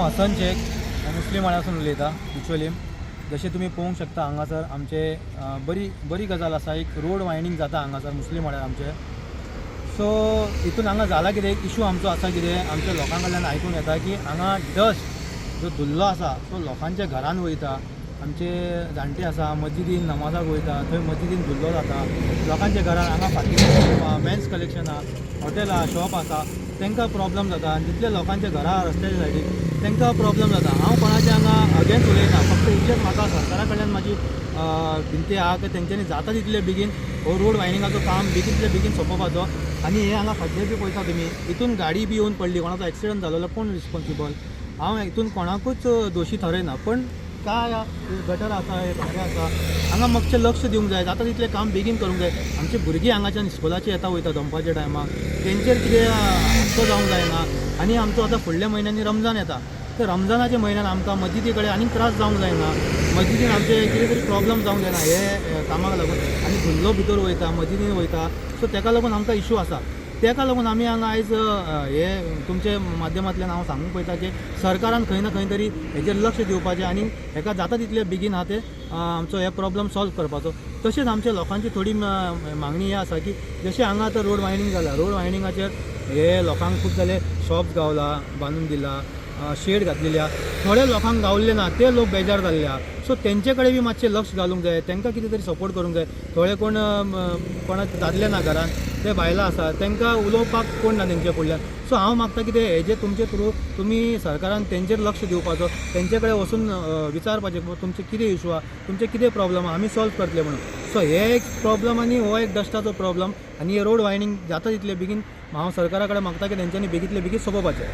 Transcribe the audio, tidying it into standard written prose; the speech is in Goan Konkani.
हसन शेख, हांव मुस्लीम वाड्यासून उलयतां. बिचोलीम जशें तुमी पळोवंक शकता हांगासर आमचे बरी बरी गजाल आसा. एक रोड वायंडींग जाता हांगासर मुस्लीम वाड्यार आमचे. सो हितून हांगा जाला कितें, एक इशू आमचो आसा कितें, आमच्या लोकां कडल्यान आयकूंक येता की हांगा डस्ट जो धुल्लो आसा तो लोकांच्या घरान वयता. आमचे जाणटे आसा मस्जिदीन नमाजाक वयता, थंय मस्जिदीन धुल्लो जाता लोकांच्या घरान. हांगा फाटीं मेन्स कलेक्शन आहा, हॉटेल आहा, शॉप आसा, तांकां प्रॉब्लम जाता. आनी जितले लोकांच्या घरा रस्त्याच्या सायडीक तांकां प्रॉब्लम जाता. हांव कोणाच्या हांगा अगेन्स्ट उलयना, फक्त इतलेंच म्हाका सरकारा कडल्यान म्हाजी विनंती आहा की तेंच्यांनी जाता तितले बेगीन हो रोड वायंडींगाचो काम बेगीनतले बेगीन सोंपोवपाचो. आनी हे हांगा खड्डे बी पळयता तुमी, हितून गाडी बी येवन पडली, कोणाचो एक्सिडंट जालो जाल्यार कोण रिस्पॉन्सिबल? हांव हितून कोणाकूच दोशी थरयना, पण काय गटर आसा, हे खड्डे आसा, हांगा मातशें लक्ष दिवंक जाय. जाता तितलें काम बेगीन करूंक जाय. आमची भुरगीं हांगाच्यान स्कुलाची येता वयता दनपारच्या टायमाक, तेंचेर कितें हादसो जावंक जायना. आनी आमचो आतां फुडल्या म्हयन्यांनी रमजान येता, तर रमजानाच्या म्हयन्यान आमकां मस्जिदी कडेन आनीक त्रास जावंक जायना. मस्जिदीन आमचे कितें तरी प्रॉब्लम जावंक जायना हे कामाक लागून. आनी धुल्लो भितर वयता, मस्जिदीन वयता, सो तेका लागून आमकां इशू आसा. तेका लागून आमी हांगा आयज हे तुमचे माध्यमांतल्यान हांव सांगूंक पळयता की सरकारान खंय ना खंय तरी हेजेर लक्ष दिवपाचें आनी हेका जाता तितले बेगीन आहा ते आमचो हे प्रॉब्लम सॉल्व करपाचो. तशेंच आमच्या लोकांची थोडी मागणी ही आसा की जशें हांगा आतां रोड वायंडींग जाला, रोड वायंडींगाचेर हे लोकांक खूब जाले शॉप्स गावला, बांदून दिला, शेड घातलेली आहा. थोडे लोकांक गावल्ले ना, ते लोक बेजार जाल्ले आहा. सो तेंचे कडेन बी मातशें लक्ष घालूंक जाय, तांकां कितें तरी सपोर्ट करूंक जाय. थोडे कोण कोणाक दादले ना घरान, ते बायलां आसा, तांकां उलोवपाक कोण ना तेंच्या फुडल्यान. सो हांव मागता कितें, हेजे तुमचे थ्रू तुमी सरकारान तेंचेर लक्ष दिवपाचो, तेंचे कडेन वचून विचारपाचें तुमचे कितें इशू आहा, तुमचे कितें प्रॉब्लम आहा, आमी सॉल्व करतले म्हणून. सो हे एक प्रॉब्लम आनी हो एक डस्टाचो प्रॉब्लम आनी हे रोड वायंडींग जाता तितले बेगीन हांव सरकारा कडेन मागता की तेंच्यांनी बेगींतले बेगीन सोंपोवपाचें.